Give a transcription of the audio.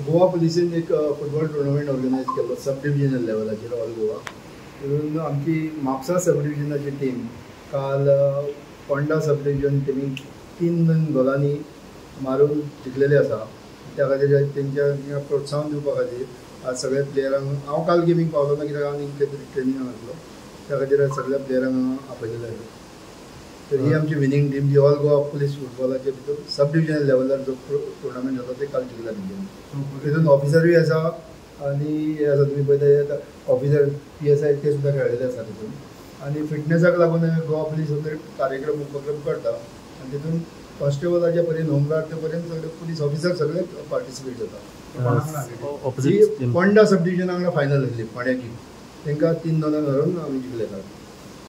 गोवा पुलिसेन एक football tournament organise केल्लो sub divisional लेवलाचेर ऑल गोवा. तितून आमची म्हापसा सब डिविजनाची टीम काल पोंडा सब डिविजन टिमीक 3 गोलांनी मारून जिखलेली आसा. त्या खातीर तेंच्या प्रोत्साहन दिवपा खातीर आज सगळ्या प्लेयरांक, हांव काल गेमीक पावलो ना कित्याक हांव खंय तरी ट्रेनिंगाक आसलो, त्या खातीर आज सगळ्या प्लेयरांक आपयलेले आसा. तर ही आमची विनींग टीम जी ऑल गोवा पुलीस फुटबॉलाचे भितर सब डिविजनल लेवलार जो टुर्नामेंट जाता ते काल जिखला तेंच्यांनी. तितून ऑफिसरूय आसा आनी हे आसा, तुमी पळयता ऑफिसर PSI ते सुद्दां खेळलेले आसा तितून. आनी फिटनेसाक लागून गोवा पुलीस सगळे कार्यक्रम उपक्रम करता आनी तितून कॉन्स्टेबलाच्या पर्यंत, होमगार्ड पर्यंत सगळे पुलीस ऑफिसर सगळे पार्टिसिपेट जाता. ही पोंडा सब डिविजन वांगडा फायनल आसली फोंड्याची, तांकां 3-2 हरोवन आमी जिखले काल.